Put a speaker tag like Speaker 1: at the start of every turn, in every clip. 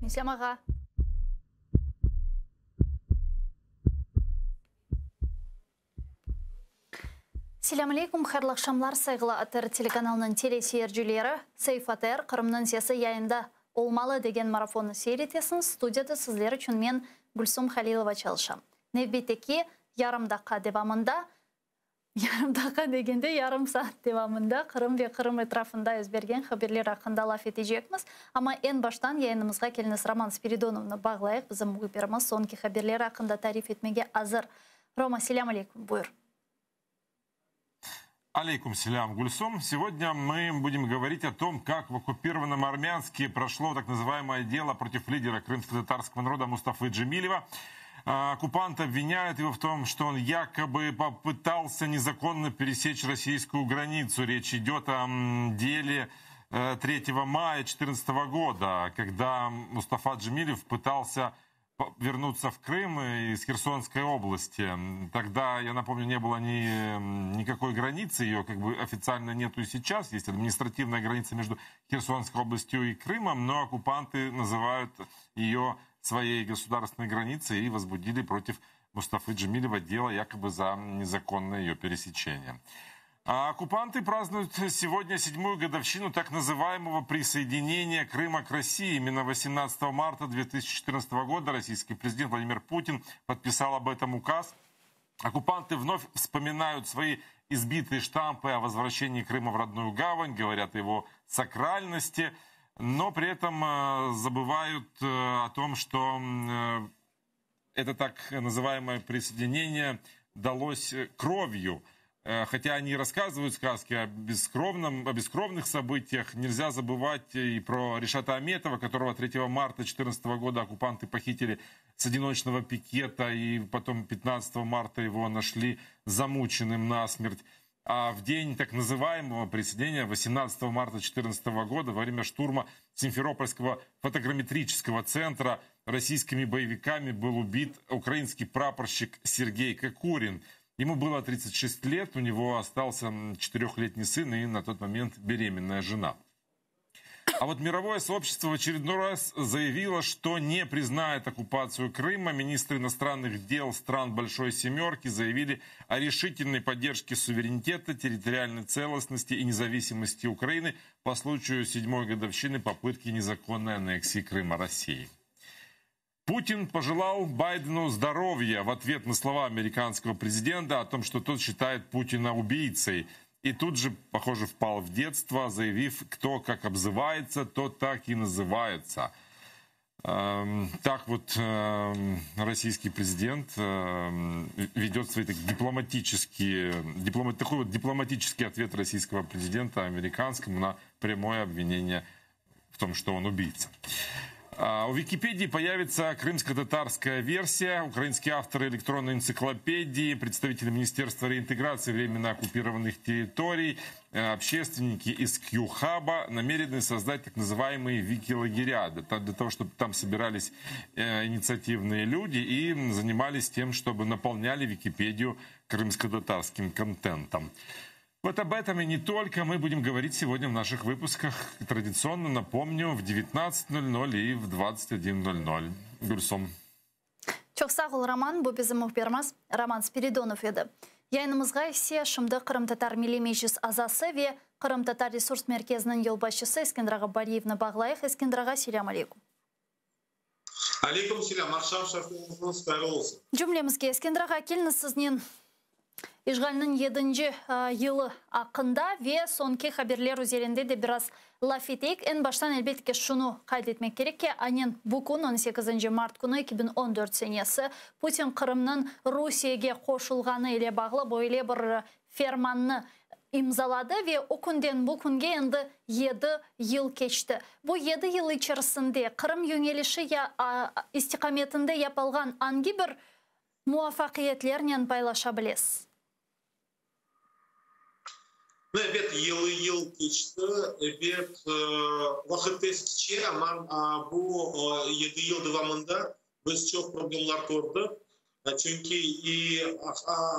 Speaker 1: İslâm ağa. Selâm aleykum, hayırlı aqşamlar, sayğılı ATR telekanalınıñ teleseyircileri. Saif ATR, Qırımnıñ sesi yayında olmalı degen marafonnı seyir etesiñiz. Studiyada sizler içün men, Gülsum Halilova çalışam. Nevbetteki yarım daqqa devamında Yarım daqqa degende, yarım saat devamında Qırım ve Qırım etrafında yüz bergen haberler aqqında laf etecekmiz. Amma eñ baştan yayınımızğa keliñiz Roman Spiridonovnı bağlayıq, bizim mühbirimiz soñki haberler aqqında tarif etmege azır. Roma, selâm aleyküm, buyur.
Speaker 2: Aleyküm selâm, Gülsum. Сегодня мы будем говорить о том, как в оккупированном Армянске прошло так называемое дело против лидера крымско-татарского народа Мустафы Джемилева. Оккупанты обвиняют его в том, что он якобы попытался незаконно пересечь российскую границу. Речь идет о деле 3 э, мая 2014 года, когда Мустафа Джемилев пытался вернуться в Крым из Херсонской области. Тогда, я напомню, не было ни, никакой границы, ее как бы официально нету и сейчас. Есть административная граница между Херсонской областью и Крымом, но оккупанты называют ее своей государственной границы и возбудили против Мустафы Джемилева дело якобы за незаконное ее пересечение. А оккупанты празднуют сегодня седьмую годовщину так называемого присоединения Крыма к России. Именно 18 марта 2014 года российский президент Владимир Путин подписал об этом указ. Оккупанты вновь вспоминают свои избитые штампы о возвращении Крыма в родную гавань, говорят о его сакральности, но при этом э, забывают э, о том, что э, это так называемое присоединение далось кровью – хотя они рассказывают сказки о, бескровном, о бескровных событиях, нельзя забывать и про Решата Аметова, которого 3 марта 2014 года оккупанты похитили с одиночного пикета, и потом 15 марта его нашли замученным насмерть. А в день так называемого присоединения 18 марта 2014 года во время штурма Симферопольского фотограмметрического центра российскими боевиками был убит украинский прапорщик Сергей Кокурин – Ему было 36 лет, у него остался четырехлетний сын и на тот момент беременная жена. А вот мировое сообщество в очередной раз заявило, что не признает оккупацию Крыма. Министры иностранных дел стран Большой Семерки заявили о решительной поддержке суверенитета, территориальной целостности и независимости Украины по случаю седьмой годовщины попытки незаконной аннексии Крыма Россией. Путин пожелал Байдену здоровья в ответ на слова американского президента о том, что тот считает Путина убийцей. И тут же, похоже, впал в детство, заявив, кто как обзывается, тот так и называется. Эм, так вот эм, российский президент эм, ведет свои такие дипломатические, диплома, такой вот дипломатический ответ российского президента американскому на прямое обвинение в том, что он убийца. А, у Википедии появится крымско-татарская версия. Украинские авторы электронной энциклопедии, представители Министерства реинтеграции временно оккупированных территорий, э, общественники из Кьюхаба намерены создать так называемые вики-лагеря, для того, чтобы там собирались э, инициативные люди и занимались тем, чтобы наполняли Википедию крымско-татарским контентом. Вот об этом и не только мы будем говорить сегодня в наших выпусках. Традиционно напомню, в 19.00 и в 21.00. Gülsum.
Speaker 1: Çoq sağ ol, Roman. Bu bizim mühbirimiz Roman Spiridonov edi. Yayınımızğa ise şimdi Qırımtatar Milliy Meclis azası ve Qırımtatar Resurs Merkeziniñ yolbaşçısı Eskender ağa Bariyevni bağlayıq. Eskender ağa, selâm aleyküm.
Speaker 3: Aleyküm selâm, aqşam şafağıñız hayırlı olsun.
Speaker 1: Cümlemizge, Eskender ağa, keliñiz siznen işğalniñ yedinci yılı aqqında ve soñki haberler üzerinde de biraz laf eteyik. Eñ baştan, elbette ki, şunı qayd etmek kerek ki, aynen bu kün, on sekizinci mart künü, 2014 senesi, Putin Qırımnıñ Rusiyege qoşulğanı ile bağlı böyle bir fermannı imzaladı ve o künden bu künge endi yedi yıl keçti. Bu yedi yıl içerisinde Qırım yöñelişi ya istiqametinde yapılğan angi bir muvafaqiyetlernen paylaşa bilesiz?
Speaker 3: No, ebet, yılı yıl keçti, ebet, vaqıt tez keçe, amma bu yedi yıl devamında biz çoq problemler kördik. Çünki i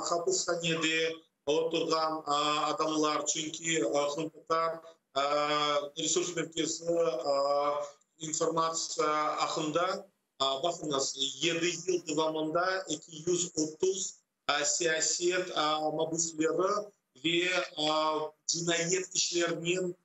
Speaker 3: hapishanede oturğan adamlar, çünki Qırımtatar resurs merkezi. İnformatsiya aqqında, baqıñız, yedi yıl devamında 230 siyaset mabüsleri ve cinayet işlerinen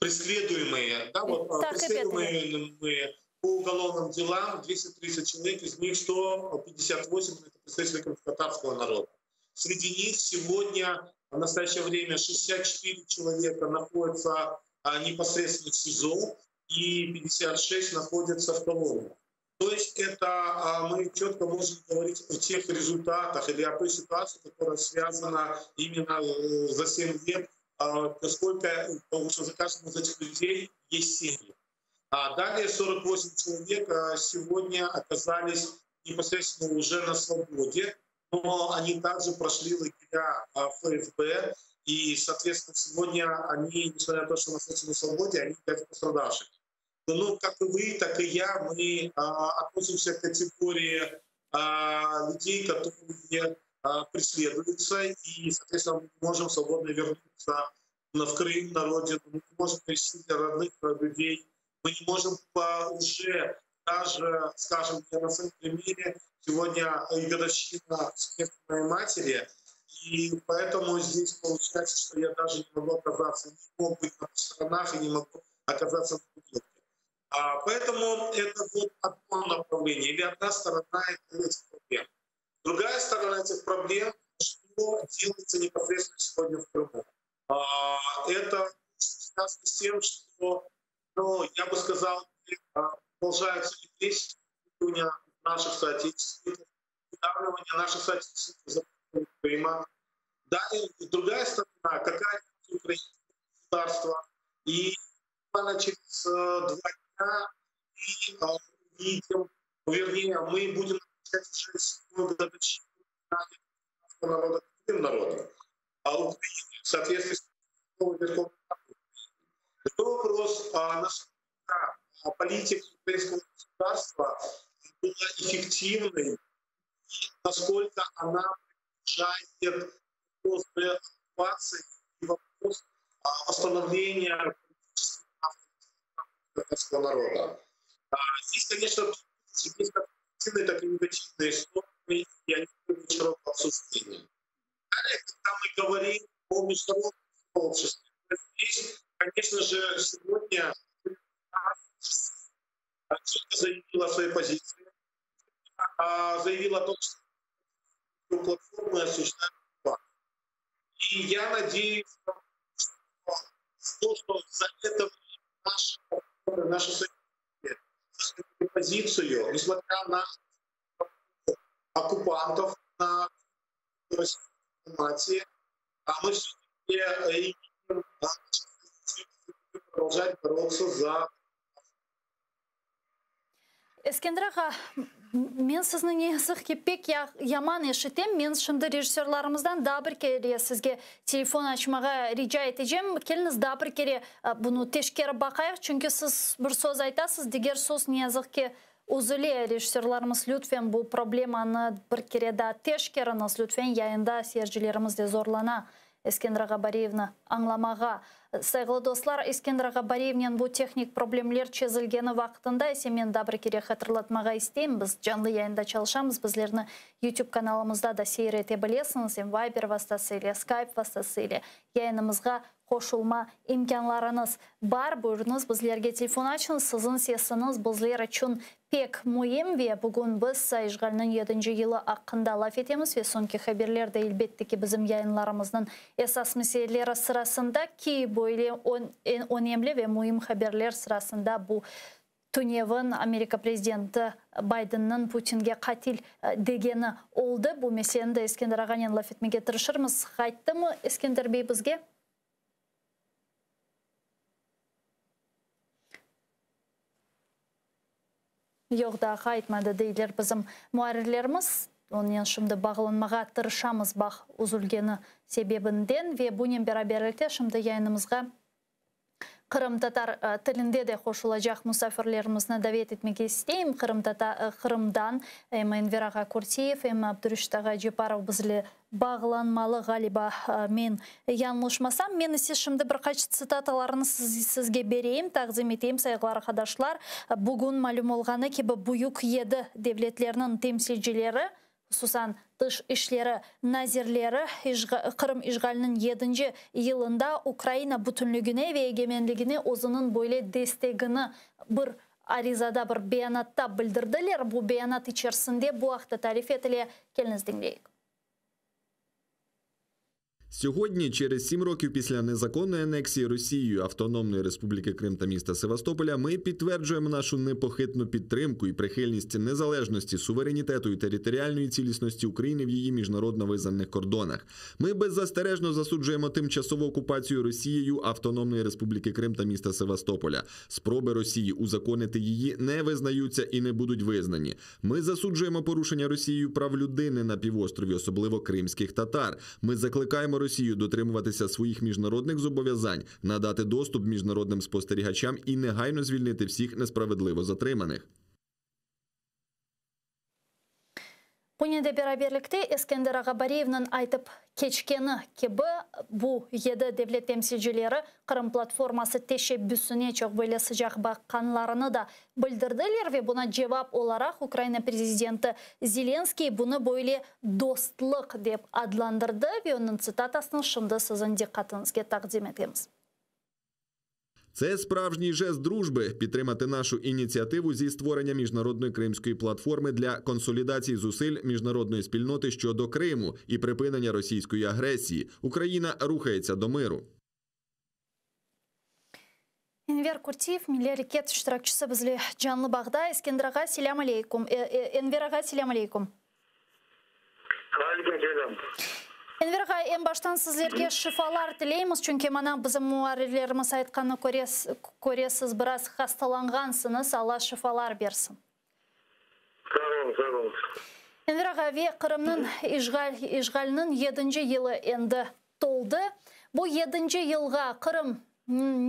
Speaker 3: presleduyemıye, да, вот, преследуемые по уголовным делам 230 человек, из них 158 это представители крымско-татарского народа. Среди них сегодня, в настоящее время, 64 человека находятся непосредственно в СИЗО и 56 находятся в колонии. То есть это мы четко можем говорить о тех результатах или о той ситуации, которая связана именно за 7 лет, сколько, потому что за каждым из этих людей есть семьи. А далее 48 человек сегодня оказались непосредственно уже на свободе, но они также прошли лагеря ФСБ, и, соответственно, сегодня они, несмотря на то, что находятся на свободе, они являются пострадавшими. Но как и вы, так и я, мы относимся к категории людей, которые преследуются, и, соответственно, мы не можем свободно вернуться в Крым, на родину, мы не можем навестить родных людей, мы не можем уже даже, скажем, я на своем примере, сегодня и годовщина смерти моей матери, и поэтому здесь получается, что я даже не могу оказаться, не мог быть на сторонах и не могу оказаться на бутылке. Поэтому это вот одно направление, или одна сторона этих проблем. Другая сторона этих проблем, что делается непосредственно сегодня в Крыму. Это связано с тем, что, я бы сказал, продолжаются репрессии наших соотечественников, выдавливание наших соотечественников за пределы Крыма. Далее, другая сторона, какая украинское государство. И буквально через 2 дня мы увидим, вернее, мы будем отмечать уже седьмую годовщину народа крым народа, а Украине в соответствии с Верховным Радой. Другой вопрос, насколько политика украинского государства была эффективной, и насколько она приближает вопрос деоккупации и вопрос восстановления политических прав украинского народа. Здесь, конечно, есть как позитивные, так и негативные стороны, и они требуют широкого обсуждения. Далее, когда мы говорим о международном сообществе, здесь, конечно же, сегодня четко заявила о своей позиции, заявила о том, что платформы осуществляют план. И я надеюсь, что, что за это наши партнеры, наши союзники заняли позицию, несмотря на оккупантов, на российскую дипломатию, а мы все-таки продолжать бороться за.
Speaker 1: Eskender ağa, men sizni ne yazıq ki pek yaman eşitem. Men şimdi rejissörlarımızdan daa bir kere sizge telefon açmağa rica etecem. Keliñiz daa bir kere bunı teşkerip baqayıq, çünki siz bir söz aytasız, diger söz ne yazıq ki üzüle. Rejissörlarımız, lütfen bu problemanı bir kere daa teşkeriñiz, lütfen, yayında seyircilerimiz de zorlana Eskender ağa Bariyevni añlamağa. Sayğılı dostlar, Eskender ağa Bariyevnen bu tehnik problemler çezilgeni vaqtında ise men daa bir kere hatırlatmağa isteyim, biz canlı yayında çalışamız, bizlerni YouTube kanalımızda da seyir ete bilesiñiz, em Viber vastası ile, Skype vastası ile yayınımızğa qoşulma imkânlarıñız bar. Buyurıñız, bizlerge telefon açıñız, siziñ sesiñiz bizler içün pek müim ve bugün biz işğalniñ yedinci yılı aqqında laf etemiz ve soñki haberler de elbette ki bizim yayınlarımıznıñ esas meseleleri sırasında ki, böyle önemli ve müim haberler sırasında bu tünevin Amerika prezidenti Baydenniñ Putinge qatil degeni oldı. Bu meseleni de Eskender ağanen laf etmege tırışırmız. Qayttımı Eskender bey bizge? Yoq, daa qaytmadı, deyler bizim muarrirlerimiz. Onen şimdi bağlanmağa tırışamız bağ üzülgeni sebebinden ve bunen beraberlikte şimdi yayınımızğa qırımtatar tilinde de qoşulacaq musafirlerimizni davet etmege isteyim. Qırımdan em Enver ağa Kürtiyev, em Abdureşit ağa Ceparov bizle. Bağlanmalı, ğaliba, men yañlışmasam. Men ise şimdi bir qaç tsitatalarnı sizge bereyim, taqdim eteyim, sayğılı arqadaşlar. Bugün malüm olğanı kibi, Büyük Yedi devletlerniñ temsilcileri, hususan tış işleri nazirleri Qırım işğaliniñ yedinci yılında Ukraina bütünligine ve egemenligine özüniñ böyle destegini bir arizada, bir beyanatta bildirdiler. Bu beyanat içerisinde bu aqta tarif etile. Keliñiz diñleyik.
Speaker 4: Сьогодні, через сім років після незаконної анексії Росією Автономної Республіки Крим та міста Севастополя, ми підтверджуємо нашу непохитну підтримку і прихильність незалежності, суверенітету і територіальної цілісності України в її міжнародно визнаних кордонах. Ми беззастережно засуджуємо тимчасову окупацію Росією Автономної Республіки Крим та міста Севастополя. Спроби Росії узаконити її не визнаються і не будуть визнані. Ми засуджуємо порушення Росією прав людини на півострові, особливо кримських татар. Ми закликаємо Росію дотримуватися своїх міжнародних зобов'язань, надати доступ міжнародним спостерігачам і негайно звільнити всіх несправедливо затриманих.
Speaker 1: Bunen de beraberlikte Eskender ağa Bariyevniñ aytıp keçkeni kibi, bu yedi devlet temsilcileri Qırım platforması teşebbüsine çoq böyle sıcaq baqqanlarını da bildirdiler ve buna cevap olaraq Ukraina prezidenti Zelenskiy bunı böyle dostluq dep adlandırdı ve onıñ tsitatasını şimdi siziñ diqqatıñızge taqdim etemiz.
Speaker 4: Це справжній жест дружби підтримати нашу ініціативу зі створення міжнародної кримської платформи для консолідації зусиль міжнародної спільноти щодо Криму і припинення російської агресії. Україна рухається до миру.
Speaker 1: Enver Kurtiyev, Milliy areket iştirakçisi bizle canlı bağda. Eskender ağa, selâm aleykum. Enver ağa, selâm aleykum.
Speaker 5: Aleyküm selâm.
Speaker 1: Enver ağa, eñ baştan sizlerge şifalar tileymiz, çünki mana bizim muarrirlerimiz aytqanına köre, siz biraz hastalanğansıñız, Alla şifalar bersin.
Speaker 5: Sağ oluñ, sağ oluñ.
Speaker 1: Enver ağa, ve Qırımnıñ işğal, işğaliniñ yedinci yılı endi toldı. Bu yedinci yılğa Qırım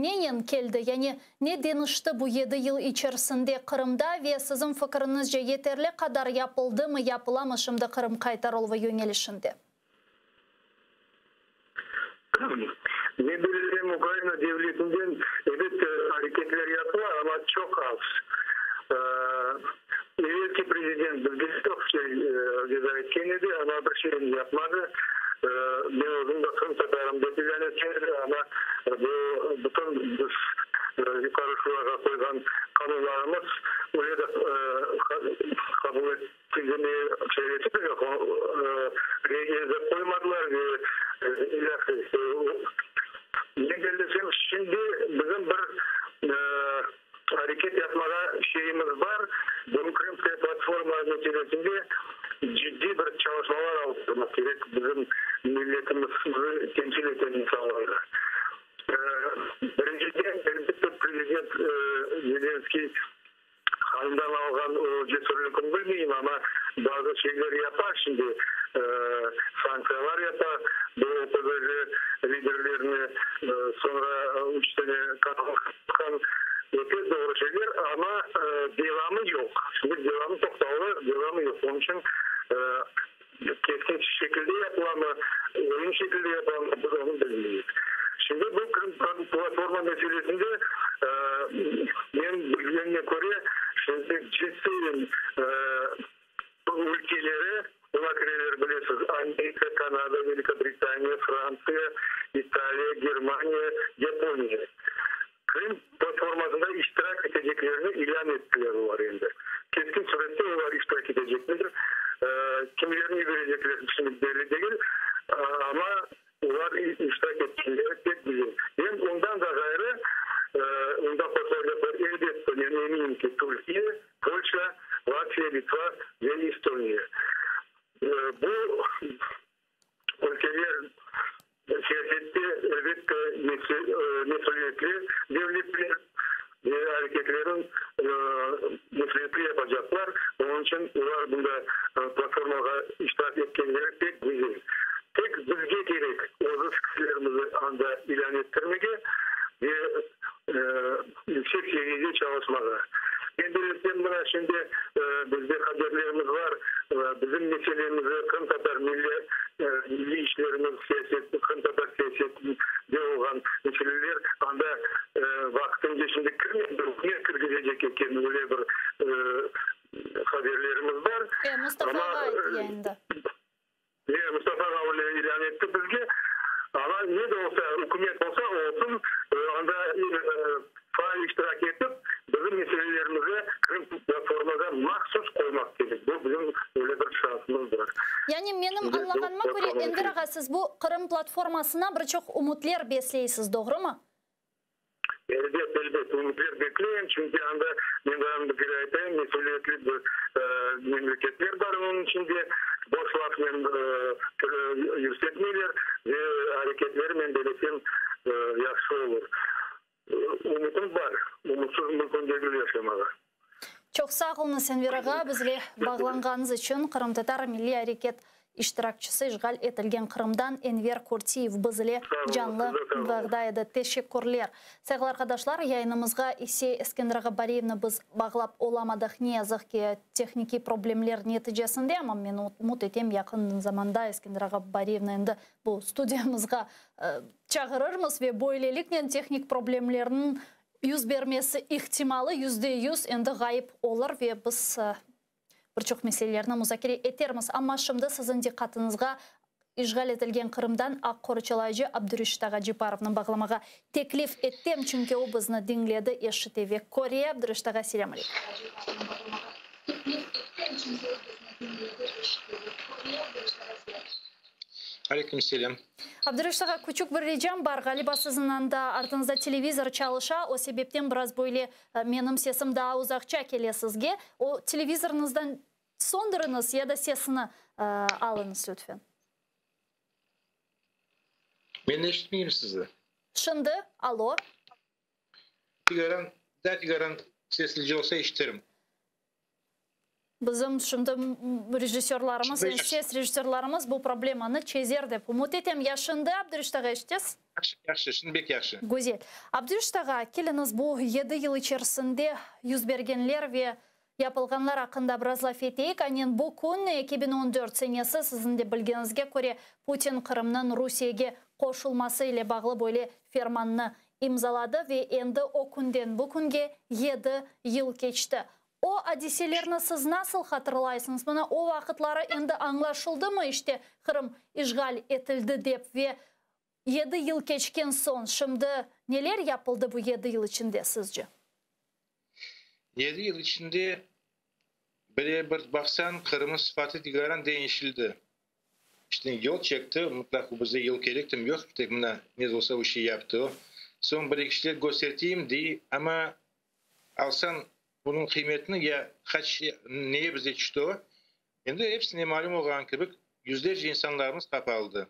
Speaker 1: nenen keldi, yani ne deñişti bu yedi yıl içerisinde Qırımda ve siziñ fikiriñizce yeterli qadar yapıldımı, yapılamı şimdi Qırım qaytarıluvı yöñelişinde?
Speaker 5: Men bilsem, Ukraina devletinden, elbette, areketler yapıla, amma çoq az. Evelki prezident bizge çoq şey veda etken edi, amma bir şeyini yapmadı. Men özüm de qırımtatarım dep ilân etken edi, amma bu bütün biz Yuqarı Şurağa qoyğan qanunlarımız öyle de qabul etildi, rege de qoymadılar ve ilâhre. Men bellesem, şimdi bizim bir Areket yapmağa şeyimiz bar. Bunıñ Krımskaya platforma meselesinde ciddiy bir çalışmalar alıp barmaq kerek bizim milletimizni temsil etken insanlarğa. Birinciden, elbette, prezident Zelenskiy qayından alğan o cesürlikni bilmeyim, amma bazı şeyler yapa şimdi, sanktsiyalar yapa, bu OPZJ liderlerine, soñra üç sene qan Pek doğru şeyler, amma devamı yoq. Şimdi devamı toqtavlı, devamı yoq. Onıñ içün keskin şekilde yapılamı, oyun şekilde yapılamı, biz onı bilmeyik. Şimdi bu Qırım platforma meselesinde men bilgenime köre, şimdi G-seven ülkeleri, oña kireler, bilesiz, Amerika, Kanada, Velikobritaniya, Frantsiya, İtaliya, Germaniya, Yaponiya. Qırım platformasında iştirak eteceklerini ilân ettiler olar endi. Keskin sürette olar iştirak etecekler. Kimlerni yiberecekler şimdi belli degil, amma olar iştirak etkenleri pek güzel. Em ondan da ğayrı, onda qoşulacaqlar, elbette, men eminim ki, Türkiye, Polşa, Latviya, Litva ve Estoniya. Bu ülkeler siyasette, elbette, mesüliyetli devletler ve areketlerin mesüliyetli yapacaqlar. Onıñ içün olar bunda platformağa iştirak etkenleri pek güzel. Tek bizge kerek özü fikirlerimizi anda ilân ettirmege ve yüksek seviyede çalışmağa. Men bellesem, mına şimdi bizde haberlerimiz bar, bizim meselemizi, qırımtatar milliy işlerimiz, siyaset, qırımtatar siyasetinde olğan meseleler anda vaqtınca şimdi kirmedi, ükümet kirgizecek eken, öyle bir haberlerimiz bar.
Speaker 1: E, Mustafa ağa ayttı yayında.
Speaker 5: E, Mustafa ağa öyle ilân etti bizge. Amma ne de olsa, ükümet olsa olsun, anda faal iştirak etip, bizim meselelerimizni Qırım platformada mahsus qoymaq kerek. Bu bizim öyle bir şansımız bar.
Speaker 1: Yani menim añlağanıma köre, Enver ağa, siz bu Qırım platformasına bir çoq ümütler besleysiz, doğrumı?
Speaker 5: Elbet, elbet, ümütler bekleyim, çünki anda, men daa bir kere aytayım, mesülietli bir memleketler bar onıñ içinde, boş lafnen yürsetmeyler ve areketleri, men belesem, yahşı olur. Ümütim bar, ümütsiz mümkün degil yaşamağa.
Speaker 1: Çoq sağ oluñız, Enver ağa, bizle bağlanğanıñız içün. Qırımtatar milliy areket iştirakçisi, işğal etilgen Qırımdan Enver Kürtiyev biz ile canlı bağda edi. Teşekkürler. Sayğılı arqadaşlar, yayınımızğa ise Eskender ağa Bariyevni biz bağlap olamadıq, ne yazıq ki, tehnikiy problemler neticesinde, amma men ümüt etem, yaqın zamanda Eskender ağa Bariyevni endi bu studiyamızğa çağırırmız ve böyleliknen tehnik problemlerniñ yüz bermesi ihtimalı %100 endi ğayıp olur ve biz bir çoq meselelerni muzakere etermiz. Amma şimdi siziñ diqqatıñızğa işğal etilgen Qırımdan aq qorçalayıcı Abdureşit ağa Ceparovnı bağlamağa teklif ettim, çünki o bizni diñledi, eşite ve köre. Abdureşit ağa, selâm aleyküm.
Speaker 6: Aleyküm selâm.
Speaker 1: Abdureşit ağa, küçük bir ricam bar. Ğaliba siziñ anda artıñızda televizor çalışa, o sebepten biraz böyle menim sesim daa uzaqça kele sizge. O televizorıñızdan söndüriñiz ya da sesini alıñız, lütfen.
Speaker 6: Men eşitmeyim sizi.
Speaker 1: Şimdi, alo.
Speaker 6: Digaran, da digaran seslice olsa eşiterim.
Speaker 1: Bizim şimdi rejissörlarımız, ses rejissörlarımız bu problemanı çezer dep ümüt etem. Ya şimdi, Abdureşit ağa, eşitesiz?
Speaker 6: Yahşı, yahşı, şimdi bek yahşı.
Speaker 1: Güzel. Abdureşit ağa, keliñiz bu 7 yıl içerisinde yüz bergenler ve yapılğanlar aqqında biraz laf eteyik. Aynen bu kün 2014 senesi, siziñ de bilgeniñizge köre, Putin Qırımnıñ Rusiyege qoşulması ile bağlı böyle fermannı imzaladı ve endi o künden bu künge 7 yıl keçti. O adiselerni siz nasıl hatırlaysıñız? Mına o vaqıtları endi añlaşıldımı işte Qırım işğal etildi dep ve 7 yıl keçken soñ şimdi neler yapıldı bu 7 yıl içinde sizce?
Speaker 6: 7 yıl içinde bire bir baqsañ Qırımnıñ sıfatı digaran deñişildi. İşte yol çekti, mutlaq bize yol kerektim yoq, tek mına ne olsa o şey yaptı o. Soñ bir eki şeyler kösterteyim dey, amma alsañ bunıñ qıymetini ya qaç neye bize tüşti o. Endi episine malüm olğan kibi yüzlerce insanlarımız qapaldı.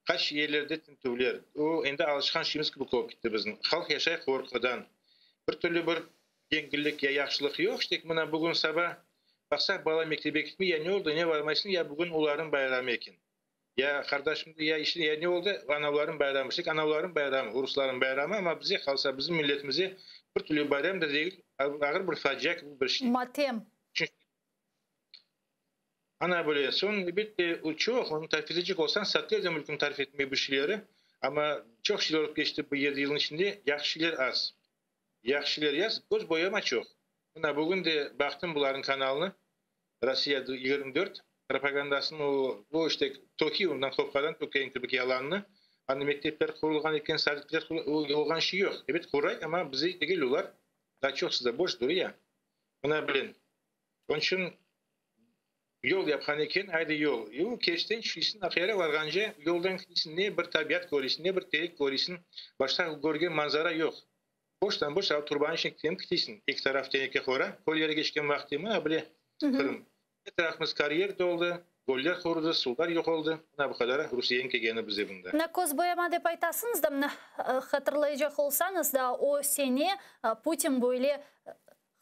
Speaker 6: Qaç yerlerde tintüvler. O endi alışqan şeyimiz kibi olıp ketti bizim. Halq yaşay qorqudan. Bir türlü bir yengillik ya yahşılıq yoq. İşte mına bugün saba baqsaq bala mektepke ketmey, ya ne oldı, ne barmaysıñ, ya bugün olarnıñ bayramı eken. Ya qardaşım, ya işte ya ne oldı, anavlarnıñ bayramı. İşte anavlarnıñ bayramı, ruslarnıñ bayramı, amma bize qalsa, bizim milletimize bir türlü bayram da degil, ağır bir facia kibi bir şey.
Speaker 1: Matem.
Speaker 6: Ana böyle soñ elbette çoq, onı tarif etecek olsañ, saatlerce mümkün tarif etmege bu şeyleri, amma çoq şeyler olıp keçti bu 7 yılnıñ içinde, yahşı şeyler az. Yahşı şeyler az, köz boyama çoq. Mına bugün de baqtım bularnıñ kanalını, Rossiya 24 propagandasını o, bu işte toki ondan qopqadan tökken kibi yalanını, anda mektepler qurulğan eken, sadikler olğan şey yoq. Ebet quray, amma bize degil olar, daa çoqsı da boş duru ya. Mına bilen. Onıñ içün yol yapqan eken, aydı yol. Yol Kerçten tüşeysiñ, Aqyarğa varğance yoldan ketesiñ, ne bir tabiat köresiñ, ne bir terek köresiñ, başta körgen manzara yoq. Boştan boş turbanıñ içine kirip ketesiñ. Eki taraf teneke qora, köylerge keçken vaqtı mına bile Qırım. Etrafımız karyer doldı, göller qurudı, suvlar yoq oldı. Mına bu qadar Rusiyeniñ kelgeni bize bunda.
Speaker 1: Mına köz boyama dep aytasıñız da, mına hatırlayacaq olsañız da, o sene Putin böyle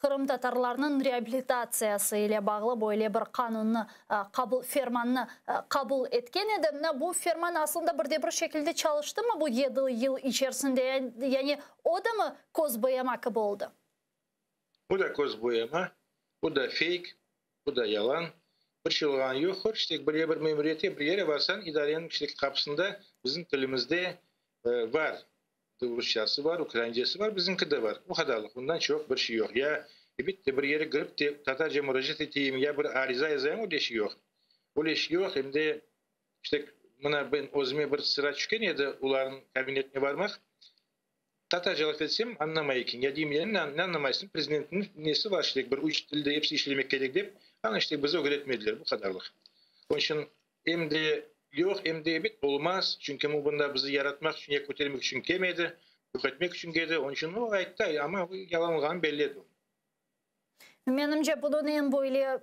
Speaker 1: qırımtatarlarnıñ reabilitatsiyası ile bağlı böyle bir qanunnı qabul, fermannı qabul etken edi. Mına bu ferman aslında bir de bir şekilde çalıştımı bu 7 yıl içerisinde? Yani o da mı köz boyama kibi oldı?
Speaker 6: Bu da köz boyama, bu da feyk, bu da yalan. Bir şey olğanı yoqtır. İşte bir bir memuriyete bir yere varsañ, idareniñ işte qapısında bizim tilimizde bar. Rusçası bar, ukraincesi bar, bizimki de bar. O qadarlıq, bundan çoq bir şey yoq. Ya, elbette, bir yere kirip de tatarca muracaat eteyim, ya bir ariza yazayım, öyle şey yoq. Öyle şey yoq, em de işte mına ben özüme bir sıra tüşken edi olarnıñ kabinetine barmaq. Tatarca laf etsem, añlamay eken. Ya deyim, ne añlamaysıñ, prezidentniñ nesi var, işte bir üç tilde episi işlemek kerek dep, ana işte bizi ögretmediler, bu qadarlıq. Onıñ içün Em de yoq, em de ebet olmaz, çünki bu bunda bizi yaratmaq içün ya kötermek içün kelmedi, yoq etmek içün keldi. Onıñ içün o ayttı, amma yalan olğanı belli edi.
Speaker 1: Menimce, bunıñ eñ böyle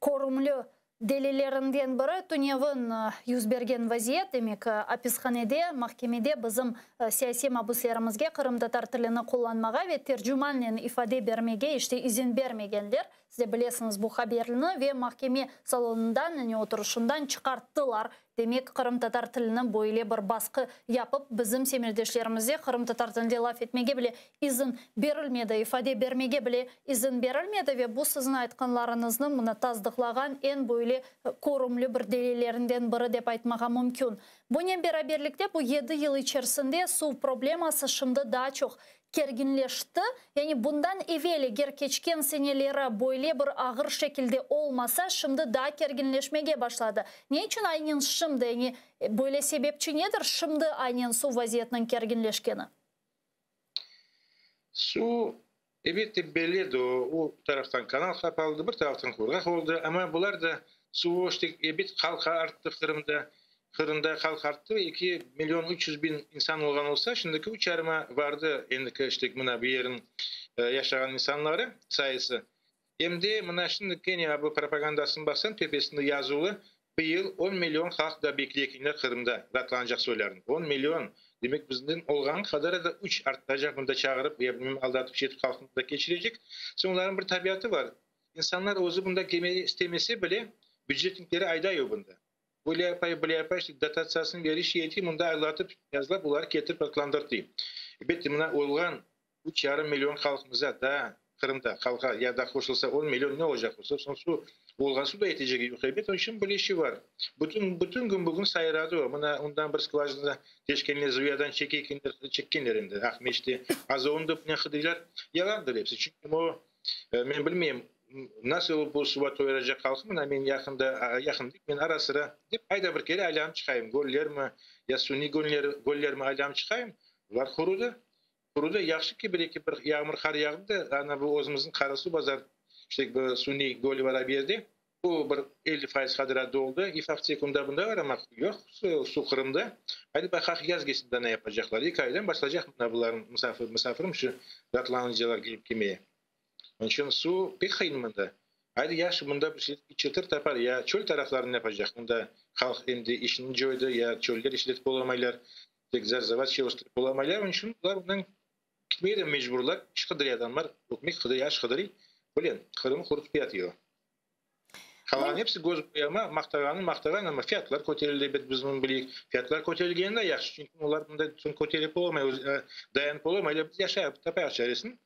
Speaker 1: körümli delillerinden biri tünevin yüz bergen vaziyet, demek, apishanede, mahkemede bizim siyasiy mabüslerimizge qırımtatar tilini qullanmağa ve tercümannen ifade bermege işte izin bermegenler. Siz de bilesiñiz bu haberni ve mahkeme salonından, yani oturışından çıqarttılar. Demek, qırımtatar tilini böyle bir basqı yapıp, bizim semerdeşlerimize qırımtatar tilinde laf etmege bile izin berilmedi, ifade bermege bile izin berilmedi ve bu siziñ aytqanlarıñıznı mına tasdıqlağan eñ böyle körümli bir delillerinden biri dep aytmağa mümkün. Bunen beraberlikte bu yedi yıl içerisinde suv probleması şimdi daa çoq kerginleşti. Yani bundan evel, eger keçken seneleri böyle bir ağır şekilde olmasa, şimdi daa kerginleşmege başladı. Ne içün aynen şimdi, yani böyle sebepçi nedir şimdi aynen suv vaziyetiniñ kerginleşkeni?
Speaker 6: Suv, elbette, bellidir. O, taraftan kanal qapaldı, bir taraftan qurğaq oldı. Amma bular da suvu, işte, ebet, halq arttı Qırımda. Qırımda halq arttı, 2 million 300 biñ insan olğan olsa, şimdiki üç yarıma vardı endiki, işte, mına bu yerniñ yaşağan insanları sayısı. Em de mına şimdi kene bu propagandasını baqsañ, töpesinde yazuvlı, bu yıl 10 million halq da bekley ekenler Qırımda ratlanacaq soylarnı. 10 million! Demek, bizden olğanı qadar da üç arttıracaq mında çağırıp, ya bilmem, aldatıp şetip halqnı da keçirecek. Soñ olarnıñ bir tabiatı bar. İnsanlar özü bunda kelmege istemese bile, bücetnikleri ayday o bunda. Böyle yapay, böyle yapay, işte dotatsiyasını veriş yetiy, mında aylatıp, yazlap, oları ketirip atlandırtıy. Elbette, mına olğan üç yarım million halqımıza daa Qırımda halqa ya da qoşulsa on million ne olacaq olsa, soñ suv, olğan suv da yetecegi yoq, elbet, onıñ içün böyle işi bar. Bütün, bütün kün bugün sayradı o, mına ondan bir skvajina teşkenler Zviyadan çeke ekenler, çekkenler endi Aqmescitte, Azovnı da bunen hıdıylar, yalandır episi, çünki o, Men bilmeyim, nasıl bu suva toyuracaq halqı, mına men yaqında, yaqın dep, men ara-sıra dep, ayda bir kere aylanıp çıqayım, göllermi, ya suniy göllermi aylanıp çıqayım, bular qurudı. Qurudı, yahşı ki, bir-eki bir yağmur, qar yağdı da, ana bu özümizniñ Qarasuvbazar, işte bu suniy gölü bar bu yerde, bu bir 50% qadar doldı, ifaq sekunda bunda bar, amma yoq suv Qırımda. Haydi baqaq, yaz kelsin da ne yapacaqlar. Eki aydan başlaycaq mına bularnıñ musafir, musafirim şu ratlanıcılar kelip kelmeye. Onıñ içün suv pek qıyın mında. Haydi yahşı mında bir şey çıtır tapar, ya çöl taraflarını yapacaq, mında halq endi işini coydı, ya çöller işletip olamaylar, tek zarzavat çalıştırıp olamaylar, onıñ içün bular ondan ketmege de mecburlar, iş qıdıray adamlar, ökmek qıdıray, aş qıdıray, böyle Qırım qurutıp yatıyor. Qalğan hepsi köz boyama, maqtağanı maqtağan, amma fiyatlar köterildi, ebet, biz bunı bileyik. Fiyatlar köterilgeni de yahşı, çünki olar bunday soñ köterip olamay, dayanıp olamay, biz yaşayıq, tapayıq çaresini.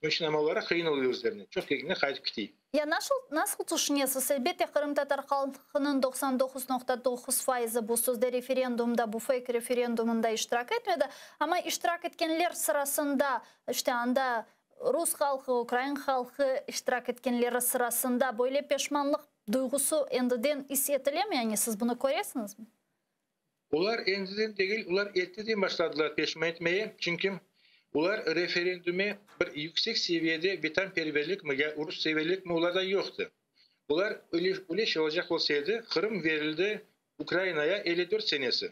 Speaker 6: Onıñ içün amma olarğa qıyın oluyor özlerine, çoq kelgende qaytıp ketey.
Speaker 1: Ya nasıl, nasıl tüşünesiz? Elbette, qırımtatar halqınıñ 99.9 faizi bu sözde referendumda, bu feyk referendumında iştirak etmedi. Amma iştirak etkenler sırasında, işte anda rus halqı, ukrain halqı iştirak etkenleri sırasında böyle peşmanlıq duyğusı endiden is etilemi? Yani siz bunı köresiñizmi?
Speaker 6: Olar endiden degil, olar erteden başladılar peşman etmeye, çünki olar referendume bir yüksek seviyede vetanperverlikmi ya urusseverlikmi olarda yoqtı. Olar öyle, öyle şey olacaq olsa edi, Qırım verildi Ukrainaya 54 senesi.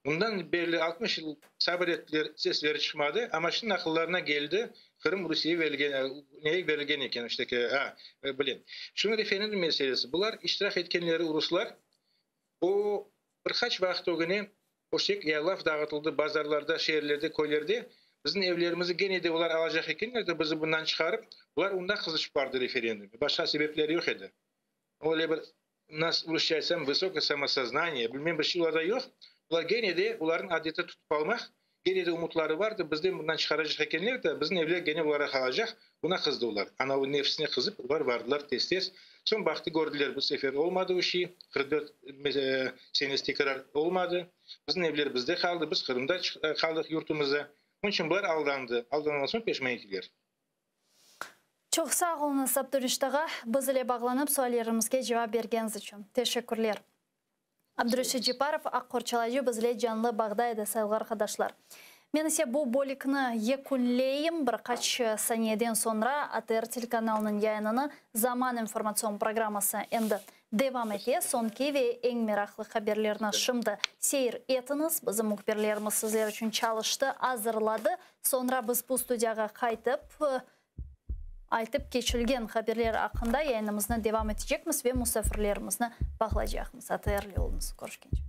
Speaker 6: Bundan berli 60 yıl sabır ettiler, sesleri çıqmadı, amma şimdi aqıllarına keldi, Qırım Rusiyege verilgen, neye verilgen eken, işte ki, a, bilem. Şunıñ referendum meselesi, bular iştirak etkenleri uruslar, o bir qaç vaqıt ögüne o şek ya laf dağıtıldı bazarlarda, şeerlerde, köylerde, bizim evlerimizi gene de olar alacaq ekenler de, bizi bundan çıqarıp, bular ondan qızışıp bardı referendumge, başqa sebepleri yoq edi. Öyle bir, nasıl rusça aytsam, высокое самосознание, bilmem bir şey olarda yoq. Bular gene de olarnıñ adeti tutıp almaq. Gene de umutları vardı, bizden bundan çıqaracaq ekenler de, bizim evler gene olarğa qalacaq. Buna qızdı olar. Anavı nefsine qızıp, olar vardılar tez-tez. Soñ baqtı, kördiler, bu sefer olmadı o şey, 44 senesi tekrar olmadı. Bizim evler bizde qaldı, biz Qırımda qaldıq yurtumızda. Onıñ içün bular aldandı. Aldanğan soñ peşman ettiler.
Speaker 1: Çoq sağ oluñız, Abdureşit ağa, biz ile bağlanıp suallerimizge cevap bergeniñiz içün. Teşekkürler. Abdureşit Ceparov, aq qorçalayıcı, biz ile canlı bağda edi, sayğılı arqadaşlar. Men ise bu bölükni yekünleyim. Bir qaç saniyeden soñra ATR telekanalınıñ yayınını Zaman informatsion programması endi devam ete. Soñki ve eñ meraqlı haberlerni şimdi seyir etiñiz. Bizim mühbirlerimiz sizler içün çalıştı, azırladı. Soñra biz bu studiyağa qaytıp, aytıp keçilgen haberler aqqında yayınımıznı devam etecekmiz ve musafirlerimizni bağlaycaqmız. ATRli oluñız. Körüşkence.